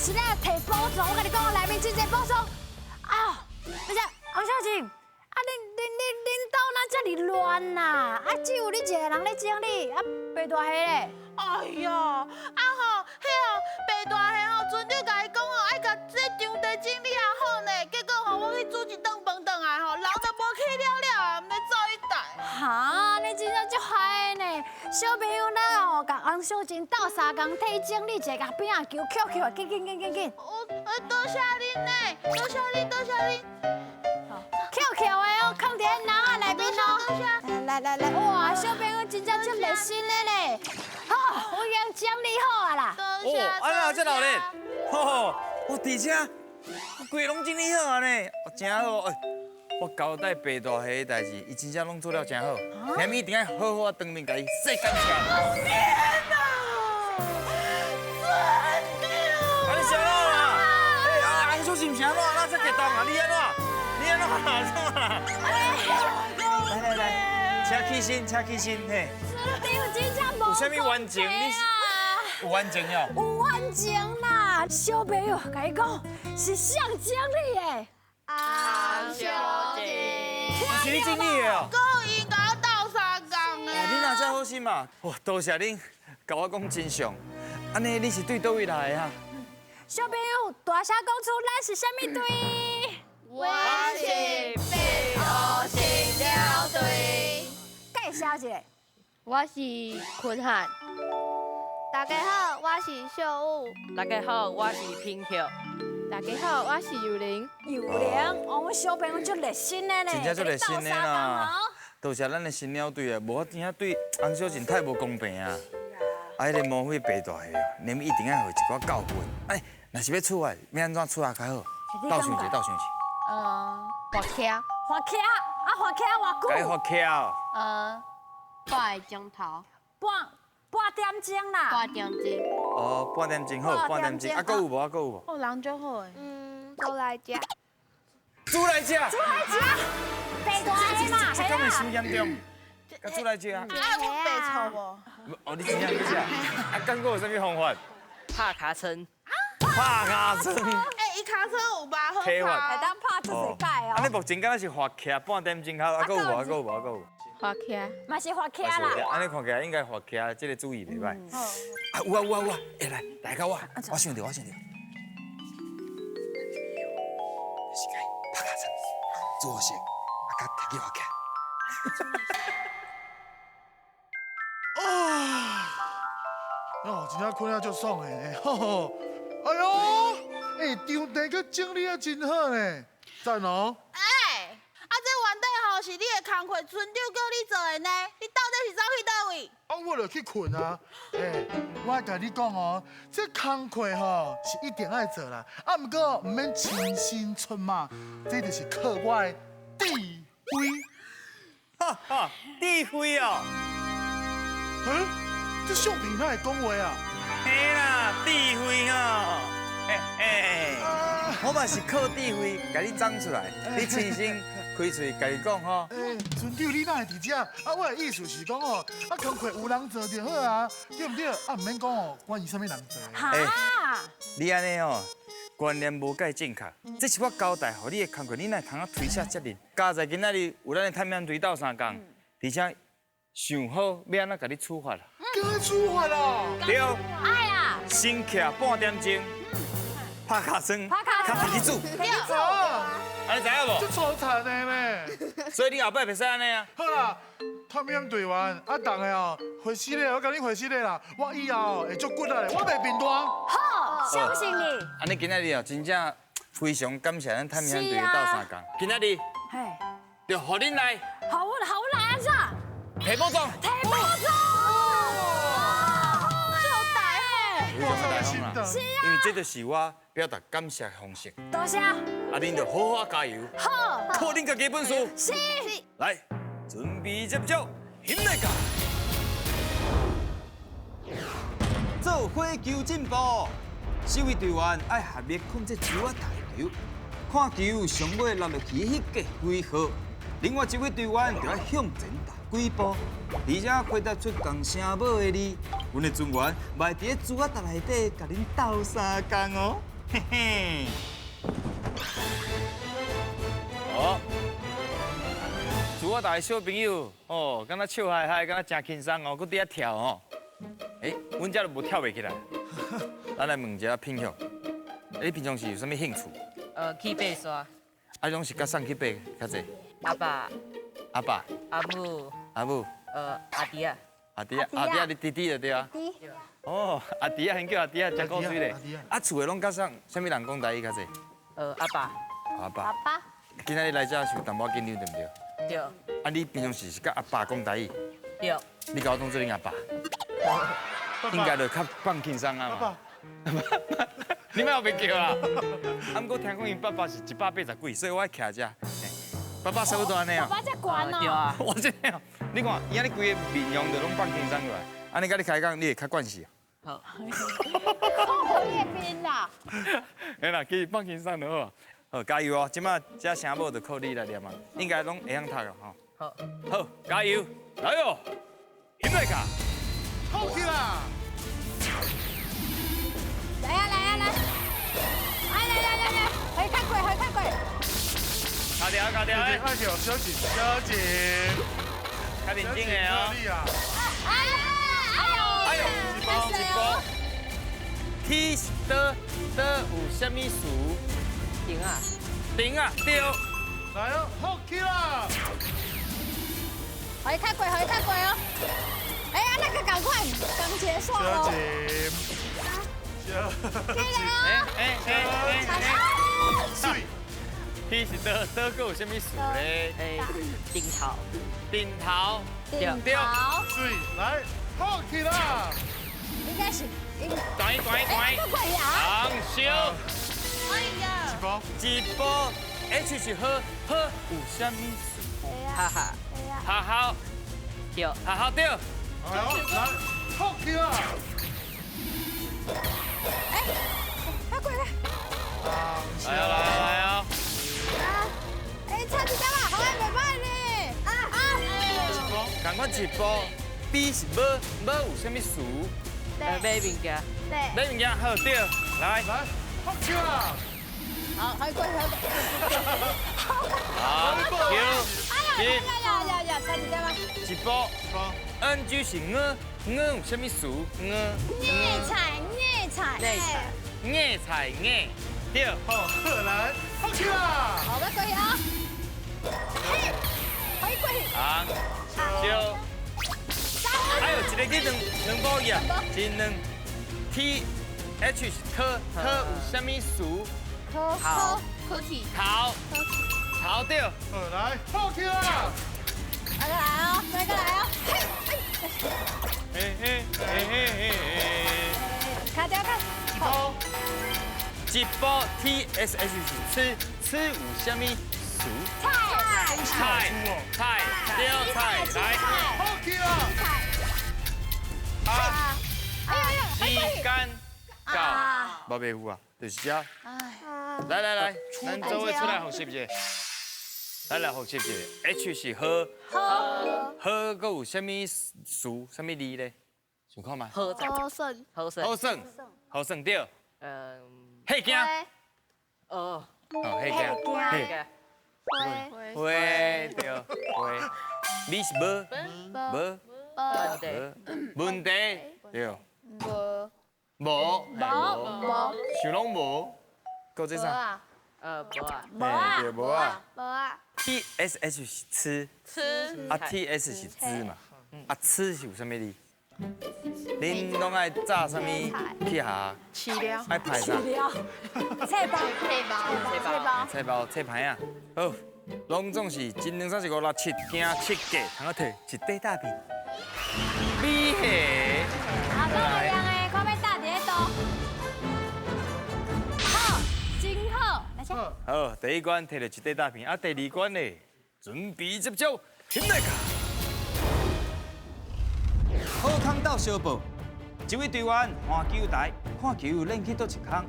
是咧提寶藏，我共你講，內面真濟寶藏。啊，等下，洪小姐，啊，恁兜哪遮爾亂啊？啊，只有你一个人咧整理，啊，白大蝦咧？哎呀，啊吼，彼哦白大蝦吼，船長共伊講吼，愛共這場地整理也好呢。結果吼，我去煮一頓飯轉來吼，人就無去了了啊，毋知走去佗。哈，你真正足害的呢！小朋友，咱哦，共洪小珍鬥相共，替伊整理一下，共餅仔球抾起來，緊緊緊緊緊。我多謝恁呢，多謝恁，多謝恁。抾抾的哦，囥佇咧籃仔內面哦。多謝。來來來，哇，小朋友真正足熱心的呢。好，我已經整理好啊啦。多謝。哦，啊哪這老咧？吼，我佇遮，規攏整理好啊呢，真好。哎，我交代白大蝦的代誌，伊真正攏做了真好，明一定愛好好當面共伊說感謝。天哪！真的！啊，你啥啦？哎，啊，洪小珍是按怎？哪這激動啊？你按怎？你按怎？怎啊？來來來，請起身，請起身，嘿。船長真正無有啥物冤情？你有冤情喲？有冤情啦！小朋友，共你講，是誰整理的？洪小姐，是你整理的哦。閣𪜶共我鬥相共的。你若這好心嘛？哇，多謝恁，共我講真相。按呢，你是對佗位來的啊？小朋友，大聲講出咱是啥物隊？我是白鷗新鳥隊。介紹一下。我是坤漢。大家好，我是秀武。大家好，我是平秀。大家好，我是尤玲。尤玲，哦，阮小朋友足熱心的呢，真正足熱心的啦。多謝咱的新鳥隊啊，無我真正對洪小珍太無公平啊。啊，彼個魔鬼白大蝦哦，你們一定愛予伊一寡教訓。哎，若是欲處罰，欲按怎處罰較好？鬥想者，鬥想者。罰徛。罰徛，啊，罰徛偌久？共伊罰徛哦。半個鐘頭。半點鐘啦。半點鐘。哦，半點鐘好，半點鐘。啊，閣有無？啊，閣有無？哦，人足好的。嗯，煮來食。煮來食。煮來食。白大蝦嘛，這敢會傷嚴重？共煮來食啊？啊，阮爸錯無？哦，你真正欲食？啊，敢閣有啥物方法？拍尻川。拍尻川。欸，伊尻川有吧？好體罰。會當拍足濟擺哦。啊，你目前敢若是罰徛半點鐘好，啊，閣有無？啊，閣有無？啊，閣有。罰徛。嘛是罰徛啦。按呢看起來應該罰徛，這個主意袂歹。啊，有啊有啊有啊！欸，來來到我，我想著我想著。就是共伊拍尻川，煮予熟，啊，佮提去罰徛。啊！哦，真正睏了足爽的呢，吼吼！哎喲，欸，場地閣整理啊真好呢，讚哦！欸，啊，這原底吼是你的工課，船長叫你做的呢，你到底是走去佗位？啊，我就去睏啊！欸，我愛共你講哦，這工課吼是一定愛做啦，啊，毋過毋免親身出馬，這就是靠我的智慧。哈哈，智慧哦！嗯，這相片哪會講話啊？嘿啦，智慧哦！嘿嘿，我嘛是靠智慧共你長出來，你親身開喙共伊講吼。欸，船長你哪會佇遮？啊，我的意思是講吼，啊，工課有人做就好啊，對毋對？啊，毋免講哦，管伊啥物人做。哈！你按呢吼，觀念無蓋正確，這是我交代予你的工課，你哪會通啊推卸責任？佳哉今仔日有咱的探險隊鬥相共，而且想好欲按怎共你處罰啦。共我處罰啦？對。愛啊！先徛半點鐘，拍尻川，較提去煮。提去煮。按呢知影無？這粗殘的呢。所以你後擺袂使按呢啊。好啦，探險隊員啊，逐个哦，回死咧，我共你回死咧啦。我以後會足骨力的，我袂貧惰。好，相信你。按呢今仔日哦，真正非常感謝咱探險隊的鬥相共。今仔日，就予恁來。予阮予阮來按怎？提寶藏。提寶藏。就大非常大方啦，是啊，因為這就是我表達感謝的方式。多謝。啊，恁就好好加油。好。靠恁家己本事。是。來，準備接招，翕來共。做火球進步，四位隊員愛合力控制球仔台球，看球上尾落落去彼個幾號，另外一位隊員就愛向前踏幾步，而且回答出仝聲母的字，阮的船員嘛會佇咧珠仔塔內底共恁鬥相共哦。嘿嘿。哦，主我大小朋友哦，敢若笑嗨嗨，敢若真輕鬆哦，閣佇遐跳哦。欸，阮遮都無跳袂起來。咱來問一下品玉，你平常時有啥物興趣？去爬山。啊，攏是佮誰去爬較濟？阿爸。阿爸。阿母。阿母。阿弟仔。阿弟仔，阿弟仔，你弟弟就對啊。哦，阿弟仔，還叫阿弟仔，真古錐咧。啊，厝的攏佮啥？啥物人講台語較濟？阿爸。阿爸。爸爸。今仔日來遮是有淡薄仔緊張，對毋對？對。啊，你平常時是佮阿爸講台語？對。你共我當做恁阿爸？應該就較放輕鬆啊嘛。你莫後面叫啊！啊，毋過聽講𪜶爸爸是180幾，所以我愛徛遮。爸爸差不多按呢啊。爸爸遮懸哦。對啊。我這樣，你看，伊按呢規個面容就攏放輕鬆落來。按呢佮你開講，你會較慣勢。好。看伊的面啦。嘿啦，其實放輕鬆就好。好，加油哦！這擺這聲母就靠你來念啊，應該攏會曉讀啊吼。好。好，加油，來喲，起來卡。好起啦！來啊來啊來！來來來來來，去較過去較過。卡掉卡掉，哎呦，小姐小姐，較認真的哦。哎呀哎呦！哎呦，一波一波。T 是的的有啥物詞？停啊！停啊！對。來哦，好起啦！去較過去較過哦。哎呀，那個趕快，剛結束咯。小姐。起來哦！哎哎哎水。 T 是的的閣有啥物詞咧？哎，頂頭。頂頭。頂頭。水，來，好起啦！應該是。轉轉轉。紅燒。哎呀！一波。一波。H 是好，好有啥物詞？哈哈。哈哈。對。哈哈對。好，來，好起啦！哎，快過來！來啊來啊來啊！啊！哎，差一點啊，好愛袂歹呢。啊啊！仝款一步，B 是無，無有啥物詞？買物件。對。買物件好對，來。來，好起啦！好，可以過，可以過。好，哎呀呀呀呀！差一點啊。一步。N G 是我，我有啥物詞？我。薏菜，薏菜。薏菜。薏菜薏，對。好，來，好起啦！好，要過去啊！嘿，可以過去。紅，燒。還有一個去兩兩步去啊，一兩 T H 是特，特有啥物詞？頭，科體。頭，頭對。好，來，好起啦！來來啊，再過來啊！嘿，嘿嘿嘿嘿嘿。卡掉卡。一步。一步 T S H 是吃，吃有啥物詞？菜。菜。菜。對菜。來。好起啦！啊。哎呀時間到。無白付啊，就是這。來來來，咱做伙出來複習一下。咱來複習一下。H 是好。好。好，閣有啥物詞？啥物字咧？想看覓？好好耍。好耍。好耍。好耍對。嗯。彼件。哦。哦，彼件。彼件。花。花對。花。你是無？無。問題。問題對。無。無。無。無。想攏無。閣這啥？無啊。無啊。對，無啊。無啊。 T S H 是吃。吃。啊 T S 是吃嘛。啊吃是有啥物字？恁攏愛炸啥物去下？飼料。愛派啥？菜包。菜包。菜包。菜包，菜牌啊。好，攏總是一兩三四五六七，驚七個，通好提一塊大餅。米蝦。啊，攏一樣的，看欲搭佇咧佗。好，真好，來先。好，第一關提著一塊大餅，啊，第二關咧，準備接招，起來卡。好康鬥相報，一位隊員換球台，看球練去佗一空；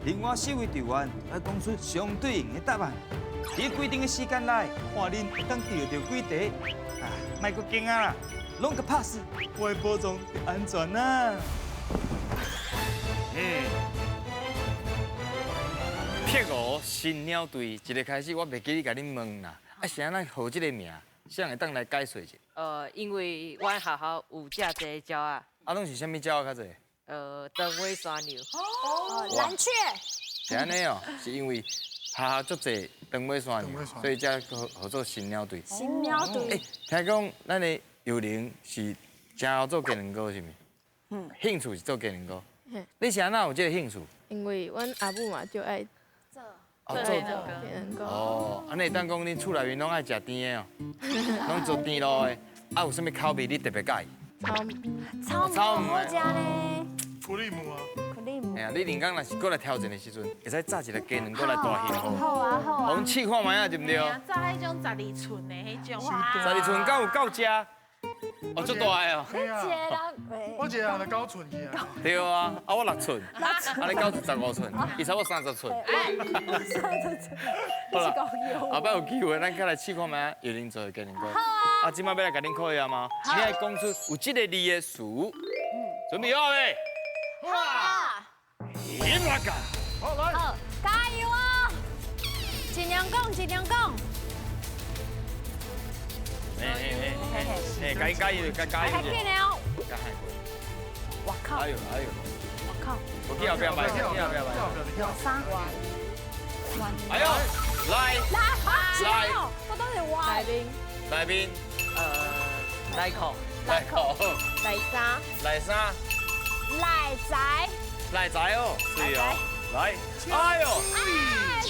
另外四位隊員愛講出相對應的答案。佇規定的時間內，看恁會當著著幾題。啊，莫閣驚啊啦，攏共拍死，我會保障安全啊。嗯。碧鹅新鸟队，一个开始我袂记得共恁问啦，啊是按怎号这个名？啥人会当来解说一下？因为阮学校有遮济鸟仔。啊，拢是啥物鸟仔较济？长尾山牛。哦，蓝雀。是按呢哦，是因为学校足济长尾山牛，所以才号做新鸟队。新鸟队。欸，听讲咱的幼玲是真𠢕做鸡卵糕，是毋是？嗯。兴趣是做鸡卵糕。你是按怎有这个兴趣？因为阮阿母嘛就爱做。做鸡卵糕。哦，按呢会当讲恁厝内面拢爱食甜的哦，拢做甜路的。啊，有啥物口味你特别佮意？草莓。草莓好食呢。苦力姆啊。苦力姆。哎呀，你林刚若是过来挑战的时阵，会使炸一个鸡卵糕来大型好啊好啊。我们试看觅啊，对不对？炸彼种12寸的彼种。 12寸敢有够食？哦，足大个哦。一个人，我一个人就9寸去啊。对啊，啊我6寸，啊你9寸15寸，伊差不多30寸。30寸。好啦，后摆有机会，咱再来试看觅有人做的鸡卵糕。好啊。啊，这摆欲来共恁考验吗？你爱讲出有这个字的词。准备好未？好啊。一来个。好来。好，加油哦！尽量讲，尽量讲。哎哎哎哎，加加油，加加油！快紧哦！加喊过。我靠！哎呦哎呦！我靠！我去后壁摆，去后壁摆。三。哎呦，来来来，我当时哇。来宾。来宾。来口。来口。来三。来三。来财。来财哦，是哦。来，哎呦，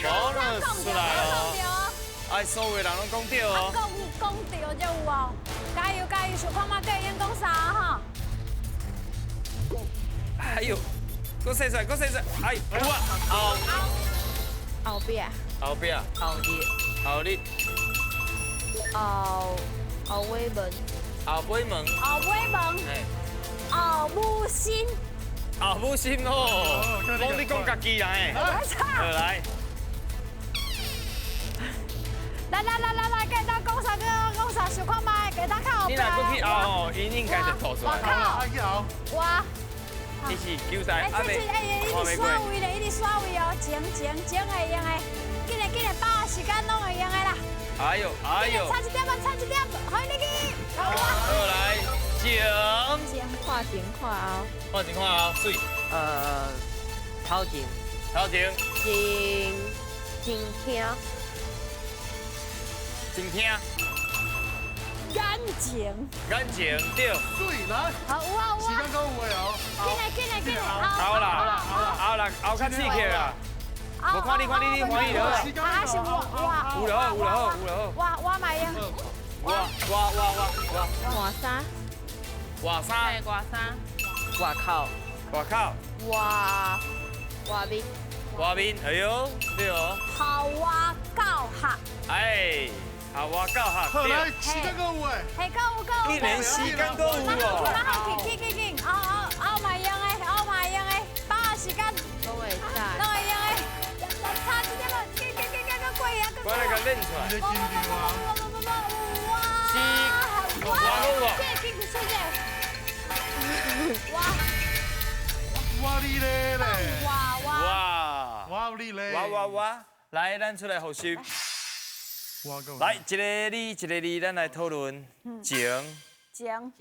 讲了出来哦。哎，所有人拢讲对哦。讲讲对就有哦，加油加油，想看觅计用讲啥哈？哎呦，阁洗出来，阁洗出来，哎，有啊，后后壁，后壁，后日，后日，后后尾门，后尾门，后尾门，后母心，后母心哦，拢你讲家己人诶，好来。来来来来来，给他讲啥个讲啥，想看觅，给他靠后。你若阁去后吼，伊应该就吐出来。我靠！我。你是球赛，哎，这这哎，一直刷位咧，一直刷位哦，前前前会用的，紧来紧来，把握时间拢会用的啦。哎呦哎呦！差一点啊，差一点，欢迎你去。好来，前。前看前看后。看前看后，水。头前。头前。前前厅。前厅。眼前。眼前对。水来。好，有啊有啊。时间够有的哦。进来进来进来。好啦好啦好啦，后较刺激啦。我看你看你你欢喜了。啊是我我。有了有了有了。我我嘛用。我我我我我。外衫。外衫。外衫。外口。外口。外外面。外面，哎呦，对哦。好哇教学。哎。好，我教学。好来，时间够有诶。嘿，够有够有。一年时间够有哦。马上去去去去，后后后嘛用的，后嘛用的，把握时间。拢会使。拢会用的。差一点了，去去去去去过啊！我来共练出来。哇！四。哇！这去去出这。哇！哇你咧咧。哇哇。哇。哇你咧。哇哇哇！来，咱出来复习。来，一个字一个字，咱来讨论。情。情。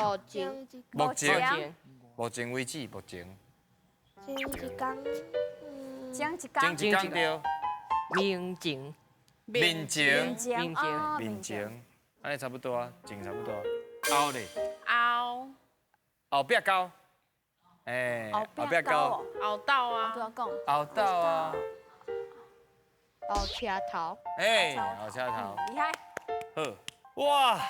目前。目前。目前为止，目前。前一工。前一工。前一工对。面前。面前。面前。面前。按呢差不多啊，前差不多。后咧。后。后壁沟。哎。后壁沟。后斗啊。后斗啊。后车头，哎，后车头，厉害。好，哇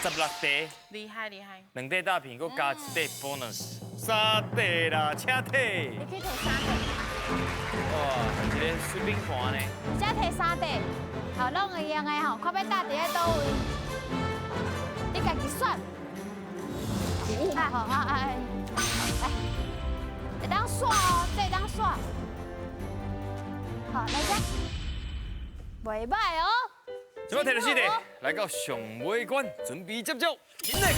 ，16题，厉害厉害。2块大片，阁加1块 bonus，3块啦，请提。你去提3块。哇，一个水冰盘呢。才提3块，好，拢会用的吼，看欲搭伫咧佗位，你家己选。啊好啊啊，来，会当刷哦，这会当刷。好，来这，袂䆀哦。这摆提到四题，来到上尾关，准备接招，进来。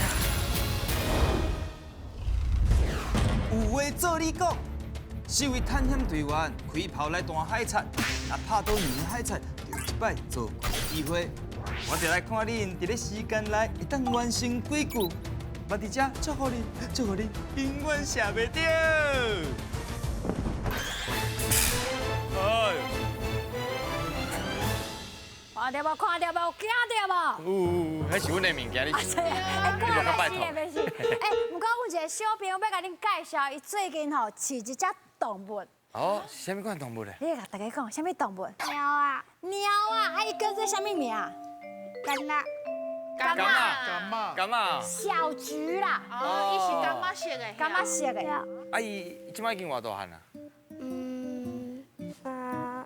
有话做你讲，四位探险队员开炮来弹海贼，若拍到两个海贼，就有一摆做球的机会。我就来看恁伫咧时间内会当完成几句。嘛伫遮祝福恁，祝福恁永远射袂著。哎呦！看到无？看到无？惊到无？有，彼是阮的物件，你。哎，没事的，没事。哎，毋过阮一个小朋友欲共恁介绍，伊最近吼饲一只动物。哦，是啥物款动物咧？你来共大家讲，啥物动物？猫啊。猫啊，啊，伊叫做啥物名？柑仔。柑仔。柑仔。柑仔。小橘啦。哦，伊是柑仔色的。柑仔色的。啊，伊这摆已经偌大汉啊？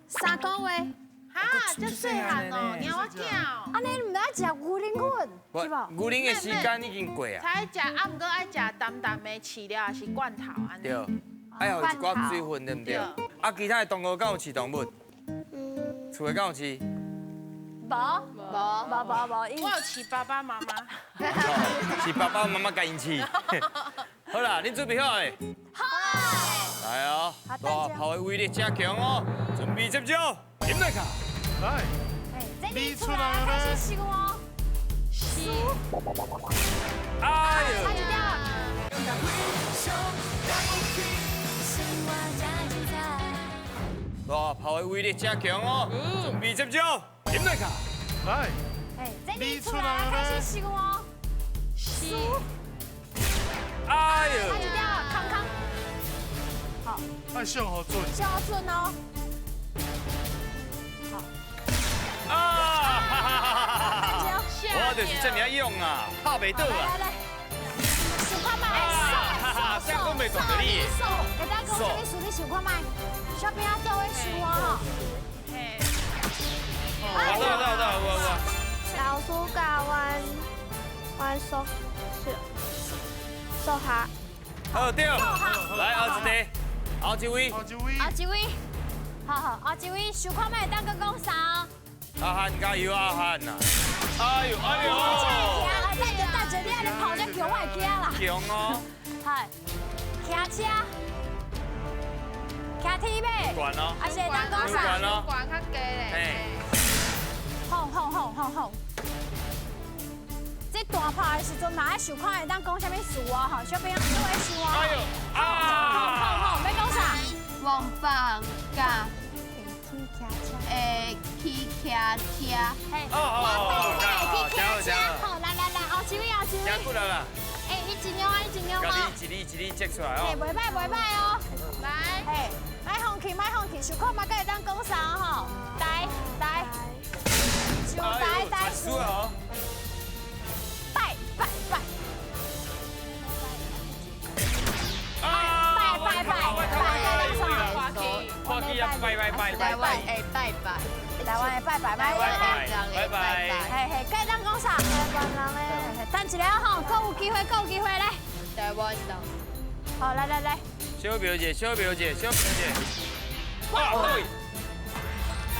三个月。哈，遮细汉哦，猫仔囝哦。按呢毋知爱食牛奶粉，是无？牛奶的时间已经过啊。才爱食，啊，毋过爱食淡淡的饲料，还是罐头按呢。对，爱予一寡水分，对毋对？啊，其他的同学敢有饲动物？厝的敢有饲？无无无无无，我有饲爸爸妈妈。是爸爸妈妈共𪜶饲。好啦，恁准备好未？好。来哦，大炮的威力真强哦，准备接招，入来卡。来，你出来开始收哦。收。哎呦。差一点。大炮的威力真强哦，准备接招，入来卡。来，你出来开始收哦。收。哎呦。差一点，康康。好。爱上好准。上好准哦。好。啊！我就是这么勇啊，拍袂倒啊。来来来，想看觅，啥讲袂动著你？会当讲啥物事？你想看觅？小朋友做伙想哦。嘿。好的好的好的。老师教阮数数数学。好对。来后一题，后一位。后一位。后一位。好好，后一位想看觅会当阁讲啥哦？阿汉加油，阿汉呐！哎呦哎呦！等下等下，你按呢跑遮强，我会惊啦。强哦。系，骑车，骑铁马。悬哦。啊是会当讲啥？悬哦。悬较低咧。吼吼吼吼吼！这大炮的时阵嘛，爱想看会当讲啥物词哦，吼，小朋友做伙想哦。哎呦！啊！吼吼吼，欲讲啥？王放假。会去骑车。嘿，我放假会去骑车。好，来来来，后一位，后一位。真久了啦。哎，你尽量啊，你尽量啊。一字一字接出来哦。嘿，袂歹袂歹哦。来，嘿，莫放弃，莫放弃，想看嘛，阁会当讲啥吼？来来，上台台输哦。拜拜拜。拜拜拜拜拜。看起啊，拜拜拜拜。台湾会拜拜，台湾会拜拜，拜拜拜。嘿嘿，该当讲啥？台湾人的。等一下吼，阁有机会，阁有机会来。台湾人。好，来来来。小表姐，小表姐，小表姐。哇，对。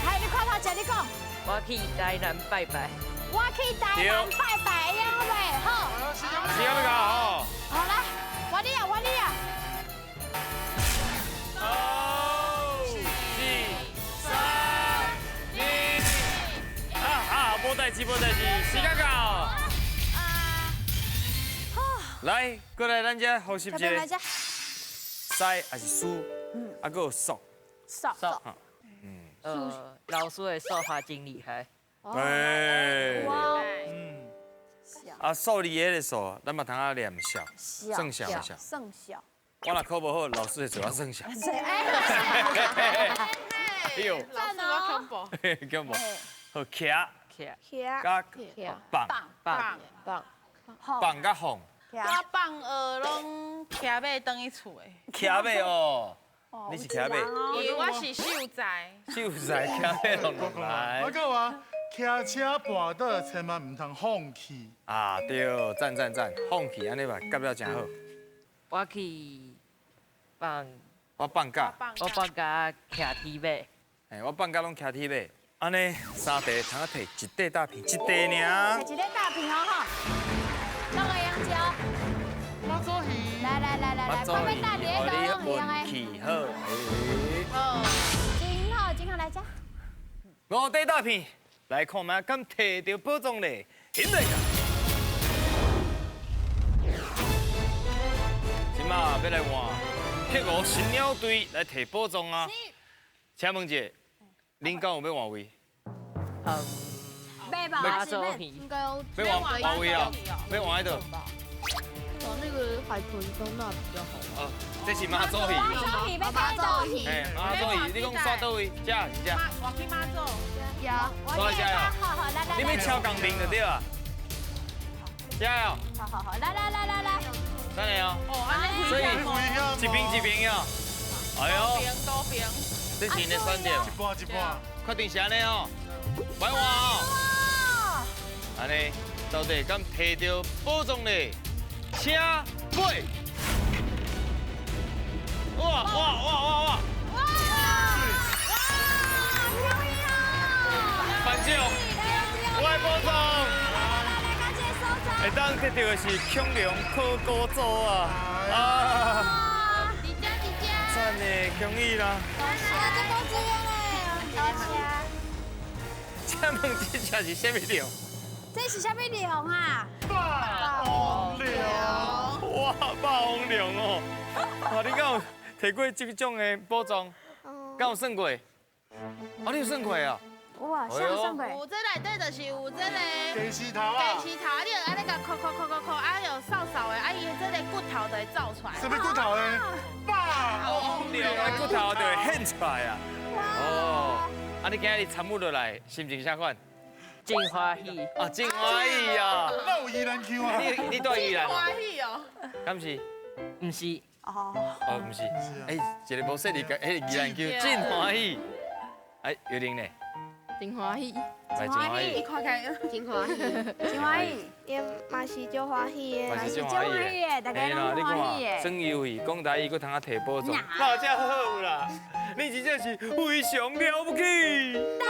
来，你看头前，你讲。我去台南拜拜。我去台南拜拜，会用袂？好。时间欲到吼。好来，我你啊，我你啊。无代志，无代志，时间到。来，过来，咱这复习一下。师还是师？啊，阁有数。数。嗯。老师的数学真厉害。哎。啊，数字的数，咱嘛通仔念数，算数的数。算数。我若考无好，老师会做我算数。哎呦。老师我恐怖。恐怖。好，骑。骑。佮放。放。放。放佮放。我放学拢骑马转去厝的。骑马哦，你是骑马？因为我是秀才。秀才骑马拢来。我讲啊，骑车跋倒千万毋通放弃。啊对，赞赞赞，放弃按呢嘛，夹了真好。我去放。我放假。我放假骑铁马。嘿，我放假拢骑铁马。按呢，三块通仔提一块大片，一块尔。一块大片哦吼。弄个香蕉。妈祖鱼。来来来，来来来，妈祖快要搭鱼，伫咧予你拢用的运。气好。真好，真好，来遮。五块大片，来看覓敢提著宝藏咧？现在噶，这马欲来换铁五神鸟队来提宝藏啊！请问一下，恁敢有欲换位？嗯，买吧，妈祖鱼，应该要欲换换位啊？欲换彼佗？往那个海豚东那比较好。哦，这是妈祖鱼。妈祖鱼，欲改佗位？嘿，妈祖鱼，你讲煞佗位？遮是遮。我去妈祖。有。多谢哦。好好，来来。你欲敲钢铃就对啊。加油！好好好，来来来来来。等下哦。哦，按呢。所以一边一边哦。哎呦。多边。这是你的选择。一半一半。确定是按呢哦。别换哦。按呢，到底敢提著宝藏咧？请买。哇哇哇哇哇！哇！哇！漂亮！班长，我的宝藏。来来来，感谢所长。会当得到的是恐龙考古组啊！啊！伫遮伫遮。赞的，恭喜啦！多谢，这够资源嘞，多谢。请问这只是啥物龙？这是啥物龙啊？霸王龙。哇，霸王龙哦！哇，你敢有提过这种的宝藏？敢有算过？哦，你有算过啊？哇，啥算过？有这内底就是有这个鸡丝头啊，鸡丝头，你就按呢共抠抠抠抠抠，啊有瘦瘦的，啊伊这个骨头就会走出来。啥物骨头呢？霸王龙的骨头就会现出来啊！哦，啊你今日参与落来，心情啥款？真欢喜啊，真欢喜啊！那有宜兰腔啊？你住宜兰？欢喜哦。敢是？毋是。哦。哦，毋是。哎，一个无说你个，哎，宜兰腔，真欢喜。哎，玉玲呢？真欢喜。真欢喜。你看看。真欢喜。真欢喜。也嘛是足欢喜的。嘛是足欢喜的，大家拢欢喜的。耍游戏，讲台语，阁通啊提宝藏，那才好啦！你真正是非常了不起。到。